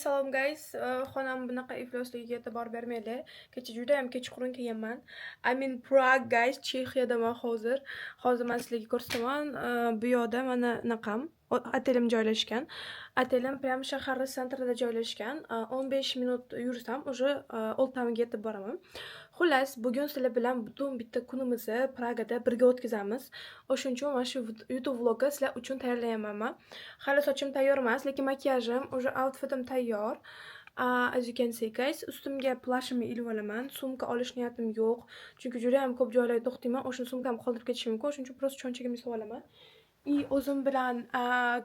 Salom guys. Xonam bunaqa iflosligiga e'tibor bermanglar. Kecha juda ham kechqurun kelganman. I'm in Prague guys, Chexiyadaman hozir. Hozir men sizlarga ko'rsataman. Bu yoqda mana naqam otelim joylashgan. Otelim prям shahar sentrida joylashgan. 15 minut yursam уже Old Townga yetib boraman. Xullas, bugun sizlar bilan butun bitta kunimizni Pragada birga o'tkazamiz. O'shuning uchun mana shu YouTube vlogni sizlar uchun tayyorlayapman man. Hali sochim tayyor emas, lekin makiyajim, уже outfitim tayyor. As you can see guys, ustimga plashimni ilib olaman. Sumka olish niyatim yo'q. Chunki juda ham ko'p joylarda to'xtayman. O'sha sumkamni qoldirib ketishim mumkin. O'shuning uchun просто cho'ntagimga solib olaman. И o'zim bilan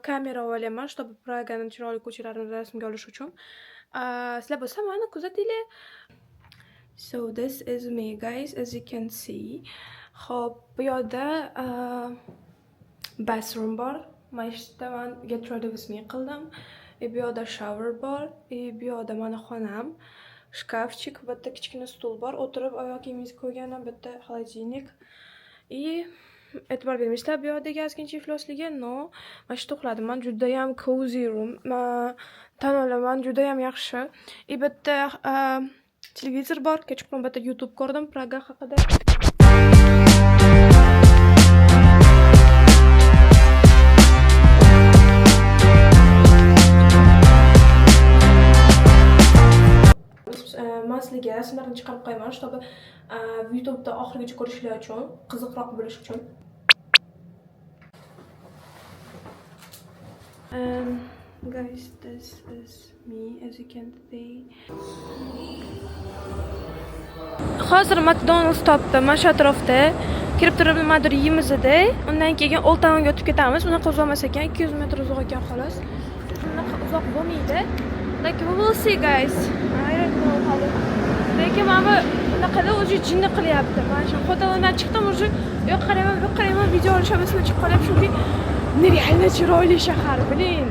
kamera olaman, чтобы Pragani chiroyli ko'chalarini rasmga olish uchun. Sizlar bo'lsa mani kuzatinglar. So this is me guys, as you can see. Xo'p, bu yoqda bathroom bor. Mana shu yerda man get ready with me qildim. И bu yoqda shower bor. И bu yoqda mani xonam. Shkafchik, bu yerda kichkina stul bor. O'tirib oyoq kiyimingizni qo'ygan, bu yerda холодильник. И e'tibor bermaysizlar bu yoqdagi ozgincha iflosligi, но mana shu yerda uxladim. Man judayam cozy room. Man tan olaman, judayam yaxshi. И bu yerda televizor bor. Kechqurun bu yerda YouTube ko'rdim Praga haqida. Man sizlarga rasmlarni chiqarib qo'yaman, чтобы YouTube'da oxirigacha ko'rishinglar uchun, qiziqroq bo'lishi uchun. Guys, this is me, as you can see. Hozir McDonald's topdim mana shu atrofda. Kirib turib nimadir yeymiz-da. Undan keyin Old Townga o'tib ketamiz. Unaqa uzoq emas ekan, 200 metr uzoq ekan xolos. Unaqa uzoq bo'lmaydi. Lekin we will see guys. I don't know hali. Lekin mana bu unaqada уже jinni qilyapti. Mana shu hoteldan chiqdim, уже u yoqqa qarayman, bu yoqqa qarayman, video olishim esimdan chiqib qolyapti, chunki нереально chiroyli shahar, блин.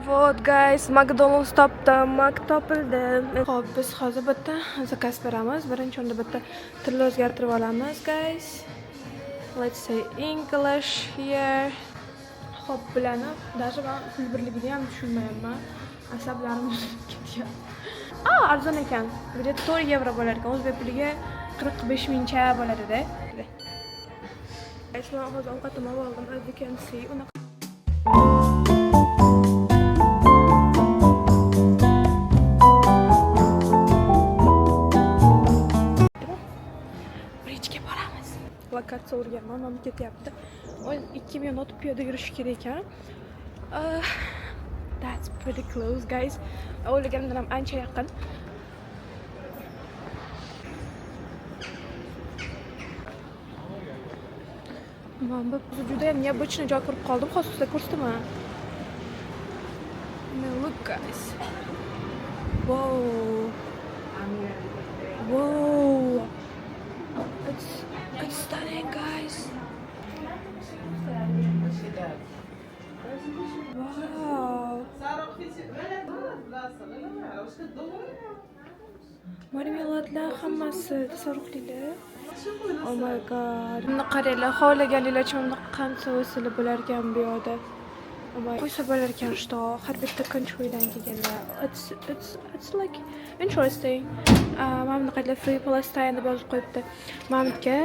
Вот, guys, McDonald's topdim, Mac topildi. Xo'p, biz hozir bu yerda zakaz beramiz. Birinchi o'rinda bitta tilni o'zgartirib olamiz, guys. Let's say English here. Xo'p, bularni даже man pul birligini ham tushunmayapman. Asablarim buzilib ketyapti. Ah, arzon ekan. Где-то 4 yevro bo'lar ekan. O'zbek puliga 45 mingcha bo'ladida. Guys, man hozir ovqatimni olib oldim, as you can see. Unaqa Bridgega boramiz. Lokatsiya o'rganman, mana ketyapti. 2 minut piyoda yurish kerak ekan. That's pretty close, guys. O'ylaganimdan ham ancha yaqin. Man bu juda ham необычный joy ko'rib qoldim. Hozir sizlarga ko'rsataman. Look, guys. Wow. Wow. It's stunning, guys. Wow. Marmeladlar hammasi, tasavvur qilinglar. Oh my God. Buni qaranglar, xohlaganinglarcha bunaqa qand sousili bo'lar ekan bu yoqda. Oh my, qo'ysa bo'lar ekan, что har bitta countrydan kelganlar. It's like interesting. Mana bunaqalar Free Palestine deb yozib qo'yibdi. Mana bu yerga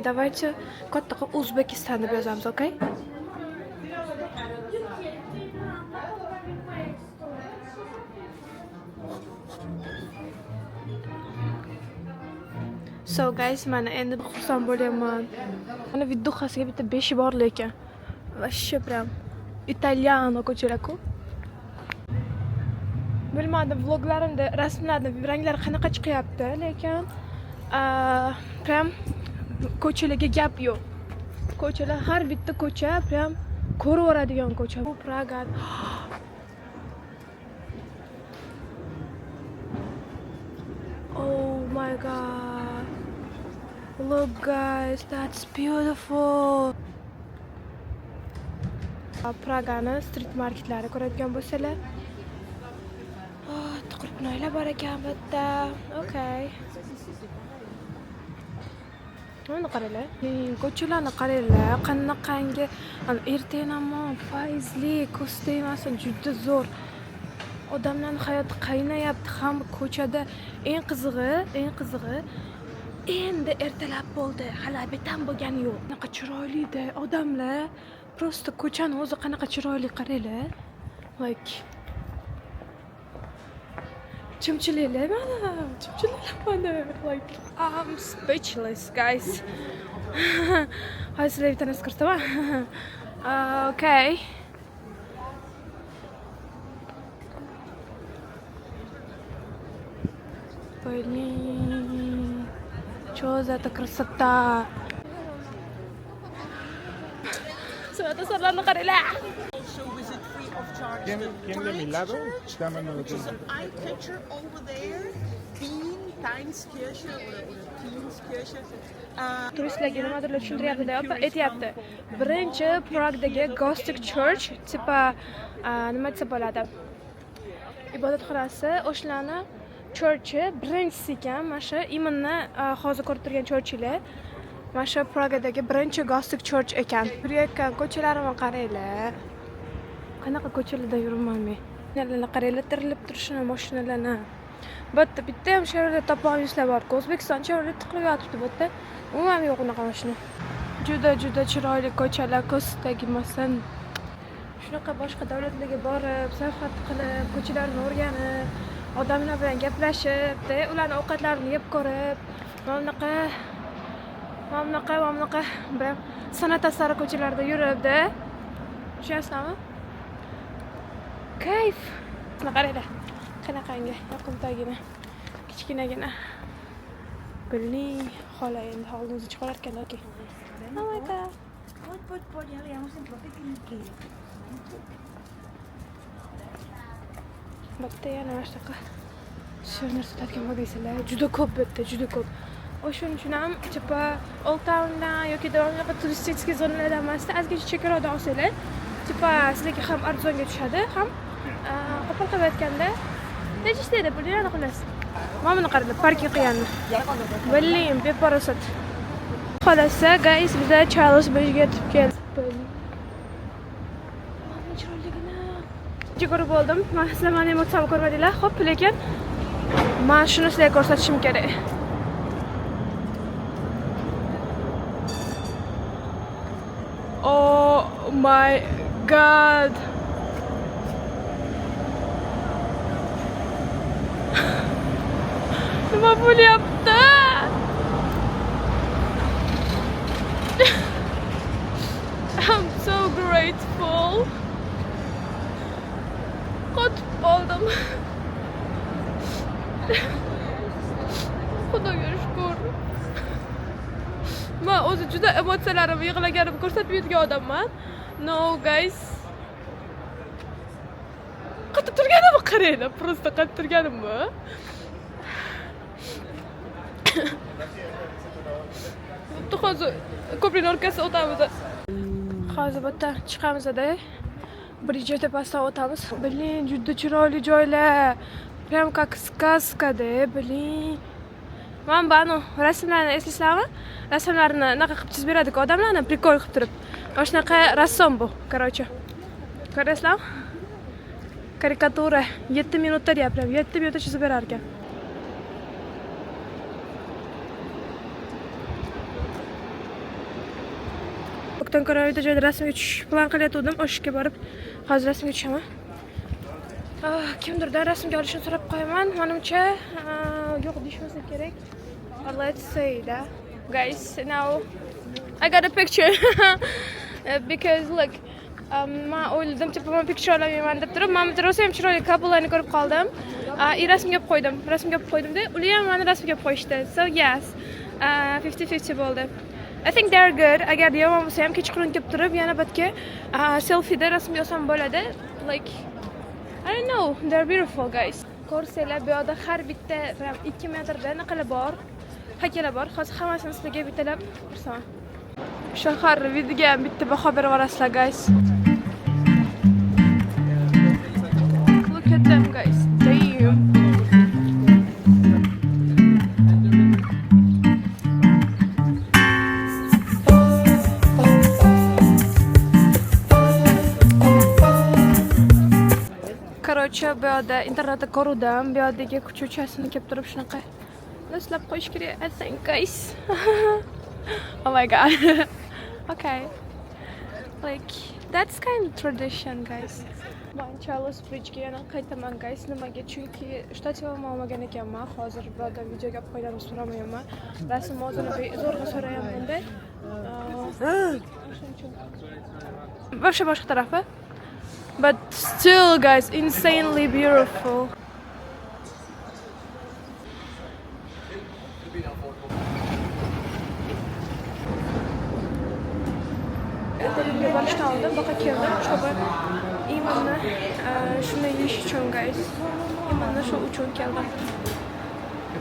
давайте katta qilib O'zbekiston deb yozamiz, okay? So guys, mana endi xursand bo'lyapman. Mana vidduxasiga bitta beshi bor lekin. Вообще прям Italiano ko'chalar-ku. Bilmadim, vloglarimda rasmlarda ranglar qanaqa chiqyapti, lekin prям ko'chalarga gap yo'q. Ko'chalar, har bitta ko'cha prям ko'raveradigan ko'cha. Bu Praga. Oh my God. Look guys, that's beautiful. Pragani street marketlari ko'radigan bo'lsalar. Binolar bor ekan bu yerda. Okay. Mana qaranglar. Ko'chalarni qaranglar, qanaqangi ertayin fayzli, ko'z tegmasin, juda zo'r. Odamlarning hayoti qaynayapti ham ko'chada. Eng qizig'i endi ertalab bo'ldi. Hali obetam bo'lgani yo'q. Qanaqa chiroyli-da odamlar. Просто ko'chani o'zi qanaqa chiroyli qaranglar. Like chimchiliklar mana, chimchiliklar mana. Like I'm speechless, guys. Hozir sizlarga bitta narsa ko'rsataman. Okay. Блин, что за это красота? San'at asarlarini qaranglar. ¿Quién de mi lado? Which is an eye-catcher over there. Dinskirche oder Pinskirche. Turistlarga nimadirlar tushuntiryapti-da, aytyapti. Birinchi Pragdagi Gothic Church, tipa nima desa bo'ladi? Ibodatxonasi, o'shalarni churchi birinchisi ekan, mana shu именно hozir ko'rib turgan churchlar. Mana shu Pragadagi birinchi Gothic Church ekan. Yurayotgan ko'chalarimni qaranglar. Qanaqa ko'chalarda yuribman men. Mashinalarni qaranglar, tirilib turishini mashinalarni. Bu yerda bitta ham Chevrolet topa olmaysizlar bor. O'zbekiston Chevrolet tiqilib yotibdi bu yerda. Umuman yo'q unaqa mashina. Juda-juda chiroyli ko'chalar, ko'z tegmasin. Shunaqa boshqa davlatlarga borib, sayohat qilib, ko'chalarni o'rganib, odamlar bilan gaplashib, ularni ovqatlarini yeb ko'rib, mana bunaqa bir san'at asari ko'chalarda yurib-da. Tushunasizlarmi? Kayf. Buni qaranglar. Qanaqangi yoqimtoygina, kichkinagina. Gulning xola endi oldimizga chiqar ekan, okey. Oh my god. Bu yerda yana mana shunaqa suvenir sotadigan magazinlar juda ko'p bu yerda, juda ko'p. O'shuning uchun ham tipa Old Towndan yoki bunaqa turistik zonalardan emasda, ozgincha chekkaroqdan olsanglar, tipa sizlarga ham arzonga tushadi, ham qo'pol qilib aytganda necha ishlaydi pulinglarni xullas. Mana buni qaranglar, parking qilganni. Блин, beparasat. Xolasa, guys, biza Charles Bridge'ga yetib keldik. Mana chiroyligini. Ko'rib bo'ldim. Men sizlar meni emotsiyamni ko'rmadinglar. Xo'p, lekin men shuni sizlarga ko'rsatishim kerak. Oh my god. Nima bo'lyapti? I'm so grateful. Qotib qoldim. Xudoga shukur. Men o'zi juda emotsiyalarimni yig'laganimni ko'rsatmaydigan odamman. No guys. Qotib turganimni qaranglar, просто qotib turganimni. Bitta hozir ko'prikning orqasidan o'tamiz. Hozir bu yerdan chiqamiz-da. Bridge tepasidan o'tamiz. Блин, juda chiroyli joylar. Прям как сказка-da, блин. Men banu rasmlarni eslaysizlarmi? Rasmlarni anaqa qilib chizib beradi-ku odamlarni, prikol qilib turib. Mana shunaqa rassom bu, короче. Ko'rasizlarmi? Karikatura 7 minutda deyapti, 7 minutda chizib berar ekan. O'qdan ko'ra bitta joyda rasmga tushish plan qilayotgandim, o'shga borib hozir rasmga tushaman. Kimdirdan rasmga olishni so'rab qo'yaman. Menimcha, yo'q deyishmasa kerak. But let's say that, guys, now I got a picture because look, men o'yladim, tipa men picture olamayman deb turib, men bitta rosa ham chiroyli couple'larni ko'rib qoldim. Rasmga olib qo'ydim. Rasmga olib qo'ydimda, ular ham meni rasmga olib qo'yishdi. So yes, 50-50 bo'ldi. I think they're good. Agar yomon bo'lsa ham kechqurun kelib turib, yana batga selfie-da rasmga olsam bo'ladi. Like, I don't know, they're beautiful guys. Ko'rsanglar, bu yoqda har bitta prям 2 metrda naqala bor, haykallar bor. Hozir hammasini sizlarga bittalab ko'rsataman. Shahar vidiga ham bitta baho berib yuborasizlar guys. Look at them guys. Damn. Ko'cha bu yoqda, internetda ko'ruvdim. Bu yoqdagi ko'chasini kelib turib shunaqa silab qo'yish kerak. I think, guys. Oh my God. Okay. Like, that's kind of tradition, guys. Man Charles Bridge'ga yana qaytaman, guys. Nimaga? Chunki shtativimni olmagan ekanman. Hozir birovdan videoga olib qo'yganimni so'ramayapman. Rasm o'zini zo'rg'a so'rayapman-da. O'shaning uchun. Вообще boshqa tarafi. But still, guys, insanely beautiful. Otelimga borishdan oldin buyoqqa keldim, чтобы именно shuni yeyish uchun, guys. Именно shu uchun keldim.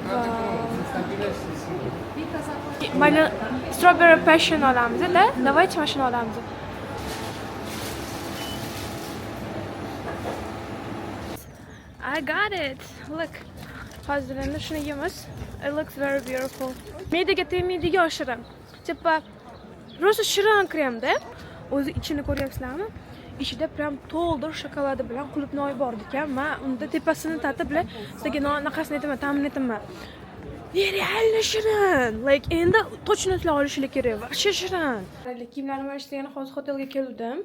Vau. Mayli, strawberry passion olamiz, da? Давайте mana shuni olamiz. I got it. Look. Hozir endi shuni yeymiz. It looks very beautiful. Me'daga tegmaydigan shirin. Типа rosa shirin kremda. O'zi ichini ko'ryapsizlarmi? Ichida прям to'ldir shokoladi bilan qulupnoy bor ekan. Men unda tepasini tatib, sizlarga anaqasini aytaman, ta'mini aytaman. Нереально shirin. Like, endi точно sizlar olishinglar kerak. Вообще shirin. Kiyimlarimni alishtirgani hozir hotelga keldim.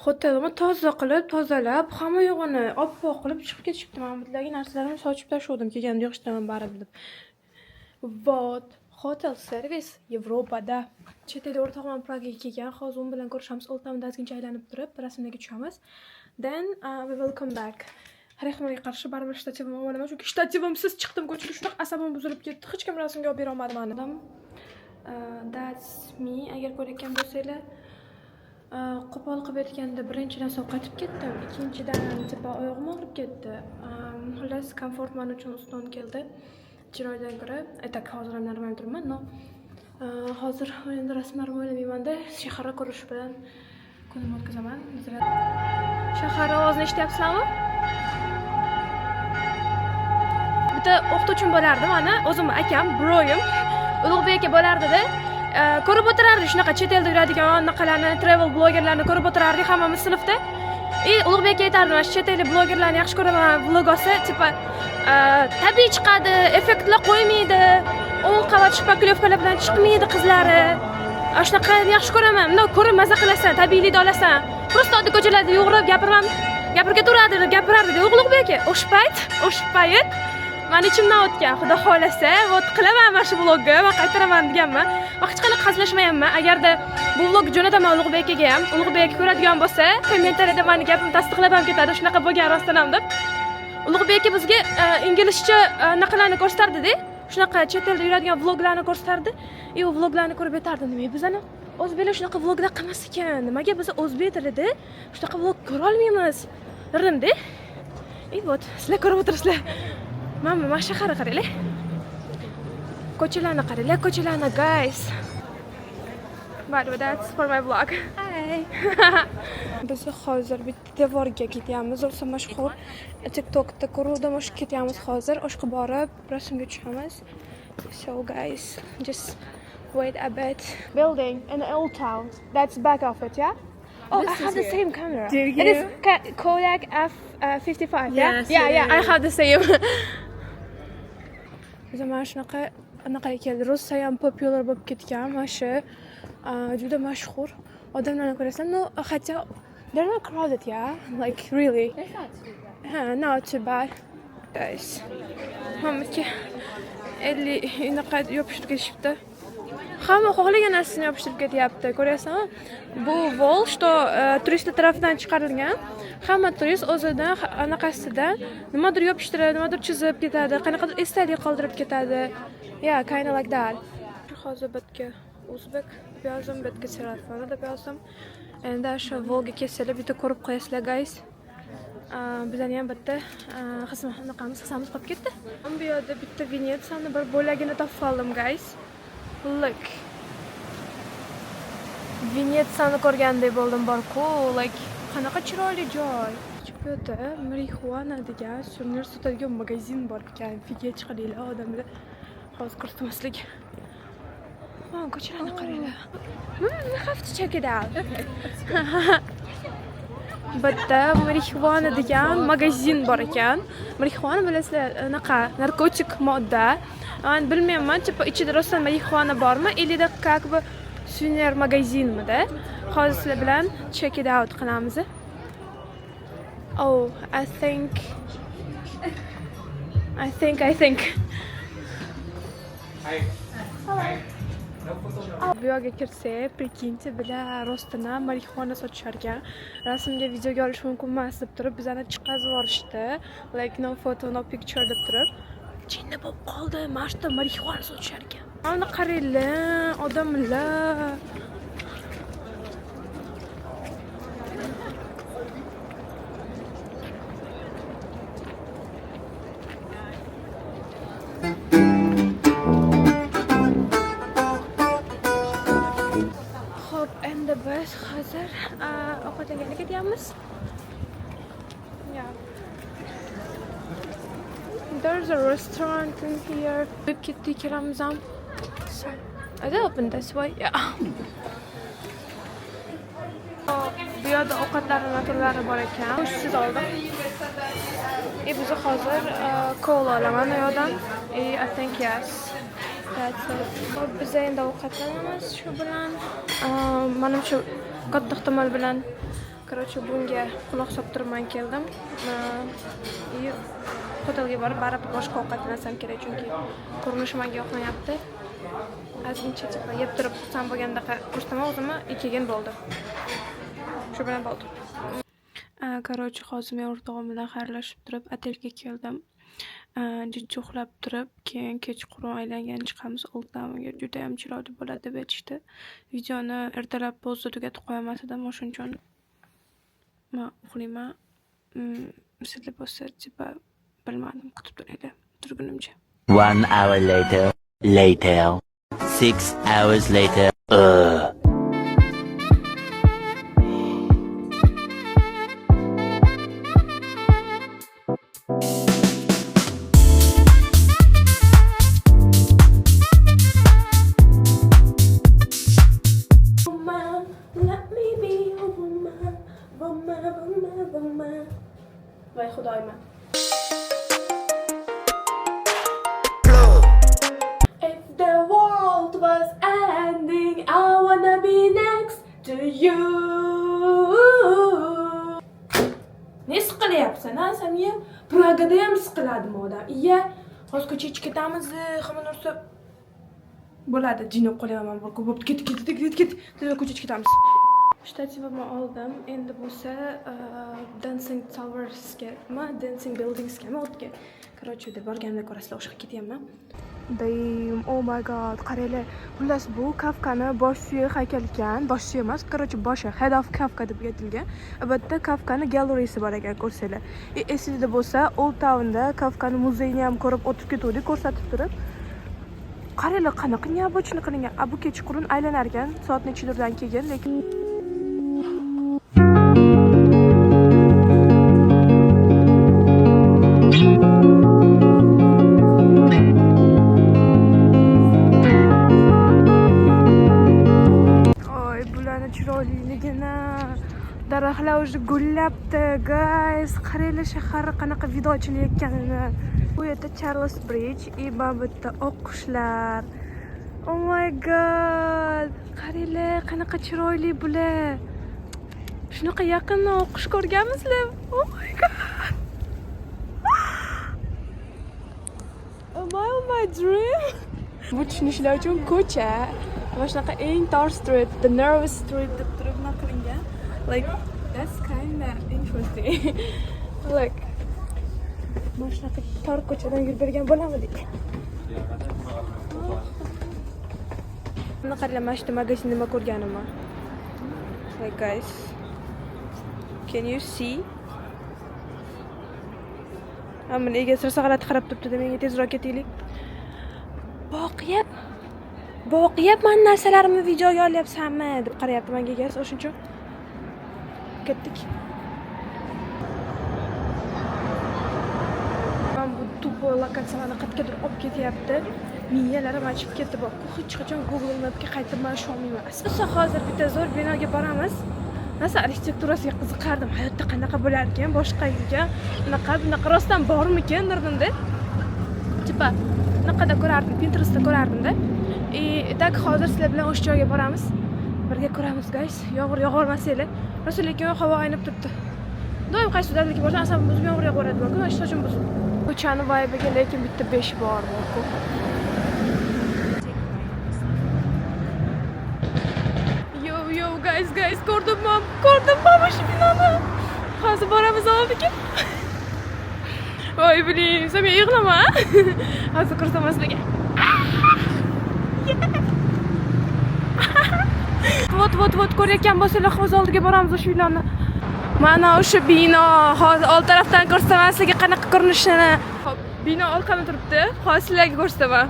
Hotelimni toza qilib, tozalab, hamma yo'g'ini oppoq qilib chiqib ketishibdi. Mana bu yerdagi narsalarimni sochib tashladim, kelganda yig'ishtiraman baribir deb. Вот. Hotel servis Yevropada. Chet elda o'rtog'im Pragaga kelgan. Hozir u bilan ko'rishamiz. Old Townda ozgincha aylanib turib, rasmlarga tushamiz. Then we will come back. Har ehtimolga qarshi baribir shtativimni olaman, chunki shtativimsiz chiqdim ko'chaga, shunaqa asabim buzilib ketdi. Hech kim rasmga olib bera olmadi mani. That's me. Agar ko'rayotgan bo'lsanglar, qo'pol qilib aytganda, birinchidan sovqotib ketdim, ikkinchidan, типа, oyog'im og'rib ketdi. Xullas, komfort man uchun ustun keldi chiroydan ko'ra. Так, hozir ham нормально turibman, но hozir endi rasmlarimni o'ylamaymanda, shaharni ko'rish bilan kunimni o'tkazaman. Shahar ovozini eshityapsizlarmi? Bitta o'qituvchim bo'lardi mani, o'zimni akam, broyim, Ulug'bek aka bo'lardida. Ko'rib o'tirardik shunaqa chet elda yuradigan anaqalarni, travel blogerlarni ko'rib o'tirardik hammamiz sinfda. И Ulug'bek aka aytardi, mana shu chet ellik blogerlarni yaxshi ko'raman, vlog olsa, типа, tabiiy chiqadi, effektlar qo'ymaydi, 10 qavat шпаклёвка lar bilan chiqmaydi qizlari. Ana shunaqa yaxshi ko'raman. Bundoq ko'rib maza qilasan, tabiiylikni olasan. Просто oddiy ko'chalarda yugurib gapiraman, gapirib ketaveradi deb gapirardi Ulug'bek aka. O'sha payt mani ichimdan o'tgan, xudo xohlasa, вот qilaman mana shu vlogni, man qaytaraman deganman. Man hech qanaqa hazillashmayapman. Agarda bu vlogni jo'nataman Ulug'bek akaga ham, Ulug'bek aka ko'radigan bo'lsa, kommentariyada mani gapimni tasdiqlab ham ketadi, shunaqa bo'lgan rostdan ham deb. Ulug'bek aka bizga inglizcha anaqalarni ko'rsatardi-da. Shunaqa chet elda yuradigan vloglarni ko'rsatardi. И u vloglarni ko'rib aytardi, nimaga bizani o'zbeklar shunaqa vloglar qilmas ekan? Nimaga biz o'zbek tilida shunaqa vlog ko'ra olmaymiz? Dedim-da. И вот, sizlar ko'rib o'tiribsizlar. Mana shaharni qaranglar. Ko'chalarni qaranglar, ko'chalarni, guys. But that's for my vlog. Hi. Biz hozir bitta devorga ketyapmiz. Rosa mashhur TikTokda ko'ruvdim, o'sha ketyapmiz hozir. O'shqa borib rasmga tushamiz. So guys, just wait a bit. Building in the old town. That's back of it, yeah? Oh, This I is have the here. Same camera. Do It is you? Kodak F55, yeah? Yes, Yeah, it I is. have the same. Biz mana shunaqa anaqa keldi. Rosa ham popular bo'lib ketgan mana shu juda mashhur odamlarni ko'rasizlar. Ну, хотя they're not crowded, yeah? Like, really. It's not too bad. Ha, not too bad. Guys. Hammaki 50 unaqa yopishtirib ketishibdi. Hamma xohlagan narsasini yopishtirib ketyapti. Ko'ryapsizmi? Bu wall, что turistlar tarafidan chiqarilgan. Hamma turist o'zidan anaqasidan nimadir yopishtiradi, nimadir chizib ketadi, qanaqadir esdalik qoldirib ketadi. Yeah, kind of like that. Hozir bitga o'zbek deb yozdim, bitga telefoni deb yozdim. Endi shu vlogga kelsanglar bitta ko'rib qo'yasizlar, guys. Bizani ham bitta xizmat anaqamiz, hissamiz qolib ketdi. Bu yerda bitta Venetsiyani bir bo'lagini topib oldim, guys. Look. Venetsiyani ko'rgandek bo'ldim bor-ku, like, qanaqa chiroyli joy. Bu yerda marihuana degan suvenir sotadigan magazin bor ekan. Figa chiqaringlar odamlar. Hozir ko'rsatmaslik. Ha, ko'chalarni qaranglar. We have to check it out. Okay, let's go. Bitta marixuana degan magazin bor ekan. Marixuana bilasizlar, anaqa narkotik modda. Man bilmayman, типа ichida rostdan marixuana bormi или да как бы suvenir magazinmida. Hozir sizlar bilan check it out qilamiz. Oh, I think. Bu yoqqa kirsak, прикиньте, bular rostdan ham marixuana sotishar ekan. Rasmga, videoga olish mumkin emas deb turib, bizani chiqazib yuborishdi. Like no photo, no picture deb turib. Jinni bo'lib qoldi, mana shu yerda marixuana sotishar ekan. Mana qaranglar, odamlar. Xo'p, endi biz hozir ovqatlangani ketyapmiz. Yeah. There's a restaurant in here. Qo'yib ketdik ikkalamiz ham. So, is it open this way? Yeah. Bu yerda ovqatlarning turlari bor ekan. Go'shtsiz oldim. И biz hozir kola olaman u yoqdan. И I think yes. That's it. Xo'p, biz endi ovqatlanamiz shu bilan. Manimcha katta ehtimol bilan, короче, bunga quloq solib turib man keldim. И hotelga borib baribir boshqa ovqatlansam kerak, chunki ko'rinishi menga yoqmayapti. Ozgincha типа yeb turib xursand bo'lgandaqa ko'rsataman o'zimni и keyin bo'ldi. Shu bilan bo'ldi. Короче, hozir men o'rtog'im bilan xayrlashib turib otelga keldim. Jiddiy uxlab turib, keyin kechqurun aylangani chiqamiz Old Townga. Judayam chiroyli bo'ladi deb aytishdi. Videoni ertalab поздно tugatib qo'yaman dedim, o'shuning uchun man uxlayman. Sizlar bo'lsa, типа, bilmadim, kutib turinglar turgunimcha. One hour later. Later. 6 hours later. Ugh. Woman, let me be a woman, woman, woman, woman. Voy xudoyim. If the world was ending, I wanna be next to you. Ne siqilyapsan, ha, sen ya? Pragada ham siqiladimi odam? Iya, hozir ko'chaga chiqib ketamiz, hamma narsa bo'ladi. Jinni qo'lyapman, bo'pti, ket, ket, ket, ket, tezroq ko'chaga chiqib ketamiz. Shtativimni oldim. Endi bo'lsa Dancing Towersga, nima, Dancing Buildingsgami o'tga. Короче, deb borganimda ko'rasizlar, o'sha yoqqa ketyapman. Damn, oh my God, qaranglar. Xullas, bu Kafkani bosh suyak haykali ekan. Bosh suyak emas, короче, boshi, Head of Kafka deb aytilgan. Albatta, Kafkani galereyasi bor ekan, ko'rsanglar. И esingizda bo'lsa, Old Townda Kafkani muzeyini ham ko'rib o'tib ketuvdik, ko'rsatib turib. Qaranglar, qanaqa необычно qilingan. A bu kechqurun aylanar ekan, soat nechidirdan keyin, lekin Oy, bularni chiroyliligini. Daraxtlar уже gullabdi, guys. Qaranglar shahar qanaqa vido ochilayotganini. Bu yerda Charles Bridge и mana bu yerda oqqushlar. Oh my God. Qaranglar, qanaqa chiroyli bular. Shunaqa yaqindan oqqush ko'rganmisizlar? Oh my God. Am I on my dream? Bu tushunishlar uchun ko'cha. Mana shunaqa eng tor street, the narrowest street deb turib nima qilingan. Like that's kinda interesting. Like mana shunaqa tor ko'chadan yurib bergan bo'larmidik? Buni qaranglar, mana shu magazin nima ko'rganimni. Like guys, can you see? Mana egasi rosa g'alati qarab turibdi, menga tezroq ketaylik. Boqyap, boqyap mani narsalarimni videoga olyapsanmi deb qarayapti menga egasi, o'shuning uchun ketdik. Man bu тупо lokatsiyalarni qayergadir olib ketyapti. Miyalarim achib ketdi. Bu hech qachon Google Mapga qaytib man ishonmayman. Asosan hozir bitta zo'r binoga boramiz. Narsa arxitekturasiga qiziqardim. Hayotda qanaqa bo'lar ekan, boshqa ekan, unaqa bunaqa rostdan bormikan derdimda. Типа, unaqada ko'rardim, Pinterestda ko'rardimda. И так hozir sizlar bilan o'sha joyga boramiz. Birga ko'ramiz, guys. Yomg'ir yog'ormasanglar. Rosa lekin havo aynib turibdi. Doim qaysi davlatga borsam, asabim buzib yomg'ir yog'averadi borku, mana shu sochim buzib. Ko'chani vibe'iga lekin bitta 5 bor borku. Yo yo guys guys ko'rdimmi? Ko'rdimmi shu binoni? Hozir boramiz oldiga. Voy блин, sen meni yig'lama. Hozir ko'rsataman sizlarga. Вот вот вот ko'rayotgan bo'lsanglar hozir oldiga boramiz o'sha binoni. Mana o'sha bino. Hozir old tarafdan ko'rsataman sizlarga qanaqa ko'rinishini. Xo'p, bino orqamda turibdi. Hozir sizlarga ko'rsataman.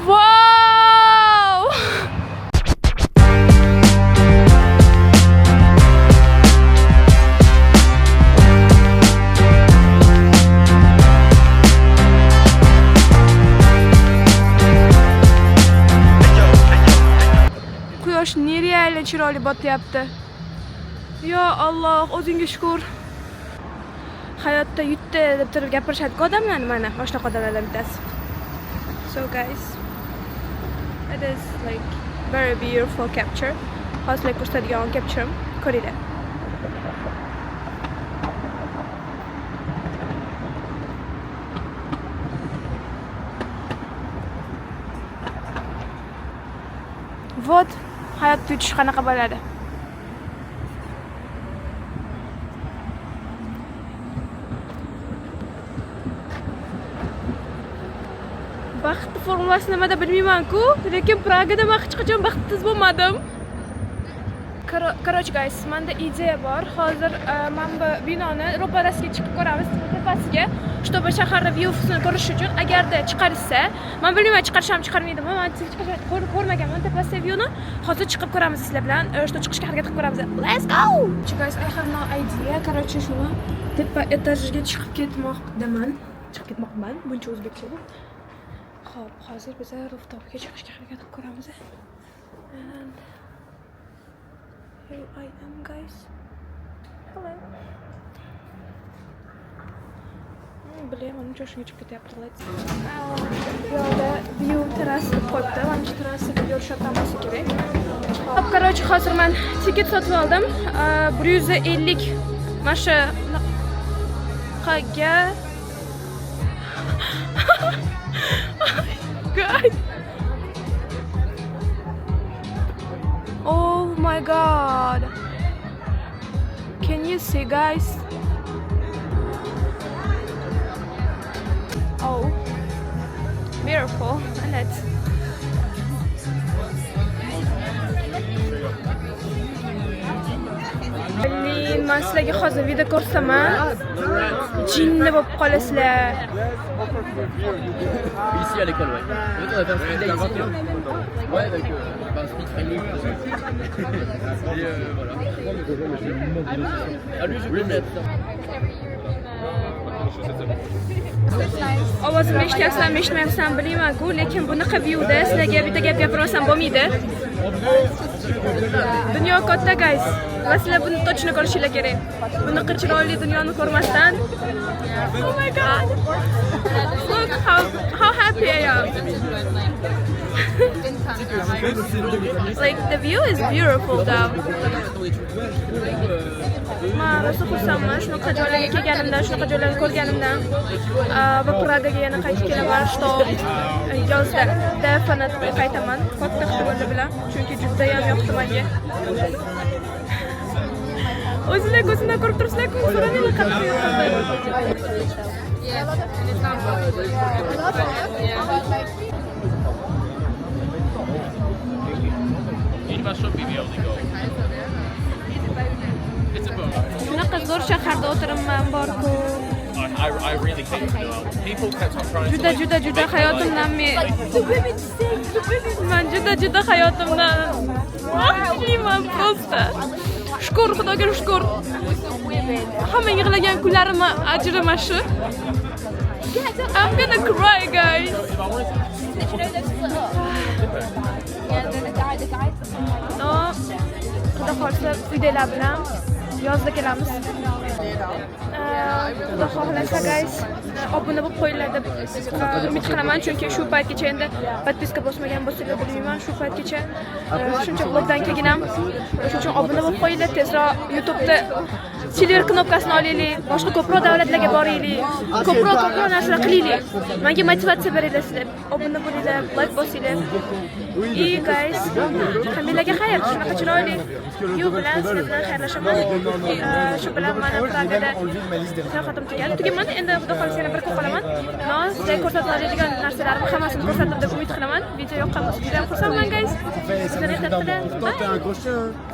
Wow! Quyosh нереально chiroyli botyapti. Yo Alloh, o'zingga shukur. Hayotda yutdi deb turib gapirishadi odamlar, mana shunaqa odamlardan bittasi. So guys, it is like very beautiful capture. Hozir sizlarga ko'rsatadigan capture'im ko'ringlar. Вот hayotda yutish qanaqa bo'ladi. Baxt formulasi nimada bilmayman-ku, lekin Pragada men hech qachon baxtsiz bo'lmadim. Короче, guys, menda ideya bor. Hozir mana bu binoni ro'parasiga chiqib ko'ramiz, tepasiga, чтобы shaharni viewsini ko'rish uchun. Agarda chiqarishsa, men bilmayman chiqarisham chiqarmaydimi, men hech qachon ko'rmaganman tepasida viewni. Hozir chiqib ko'ramiz sizlar bilan, что chiqishga harakat qilib ko'ramiz. Let's go! Guys, I have no idea. Короче, shuni tepa etajiga chiqib ketmoqdaman. Chiqib ketmoqman, buncha o'zbekcha bu. Xo'p, hozir biz rooftopga chiqishga harakat qilib ko'ramiz. And here I am, guys. Hello. Блин, mana shunga chiqib ketyapti. Let's. Bu yoqda view terrasa deb qo'yibdi. Mana shu terrasaga yurishyapman bo'lsa kerak. Hop, короче, hozir men tiket sotib oldim. 150 mana shu bunaqaga. Guys. Oh my god. Can you see, guys? Oh, beautiful, isn't it? Блин, men sizlarga hozir video ko'rsataman. Jinni bo'lib qolasizlar. Ici à l'école, ouais. En fait, on a fait un speed dating. Ouais, avec un speed friendly. Et voilà. Ah, lui, je connais. Ovozimni eshityapsizlarmi, eshitmayapsizlarmi bilmayman-ku, lekin bunaqa viewda sizlarga bitta gap gapira olsam bo'lmaydi. Dunyo katta, guys. Va sizlar buni точно ko'rishinglar kerak. Bunaqa chiroyli dunyoni ko'rmasdan. Oh my god. Look how happy I am. Like the view is beautiful though. Man rosa xursandman shunaqa joylarga kelganimdan, shunaqa joylarni ko'rganimdan. Va Pragaga yana qaytib kelaman, что yozda definitely qaytaman katta ehtimollar bilan, chunki juda ham yoqdi menga. O'zinglar ko'zimdan ko'rib turibsizlar-ku, so'ramanglar qanaqa yoqdi. Should be the only goal. It's a bonus. Shunaqa zo'r shaharda o'tiribman borku. I really hate Noel. People kept on trying to Juda juda juda hayotimdan men juda juda hayotimdan baxtliman просто. Shukur, Xudoga shukur. Hamma yig'lagan kunlarimni ajri mana shu. I'm gonna cry, guys. Did you know they've split up? Yeah, the guys. Но Xudo xohlasa, uydagilar bilan yozda kelamiz. Xudo xohlasa, guys, obuna bo'lib qo'yinglar deb umid qilaman, chunki shu paytgacha endi подписка bosmagan bo'lsanglar, bilmayman, shu paytgacha shuncha vlogdan keyin ham. Shuning uchun obuna bo'lib qo'yinglar, tezroq YouTube'da silver knopkasini olaylik, boshqa ko'proq davlatlarga boraylik, ko'proq narsalar qilaylik. Menga motivatsiya beringlar sizlar, obuna bo'linglar, layk bosinglar. И guys, hammanglarga xayr. Shunaqa chiroyli view bilan sizlar bilan xayrlashaman. Shu bilan mana Pragada sayohatim tugadi. Tugamadi endi, Xudo xohlasa, yana bir kun qolaman. Но sizlarga ko'rsatib oladigan narsalarimni hammasini ko'rsatdim deb umid qilaman. Video yoqqan bo'lsa, juda ham xursandman, guys. Sizlarni ehtiyot qiling. Bye.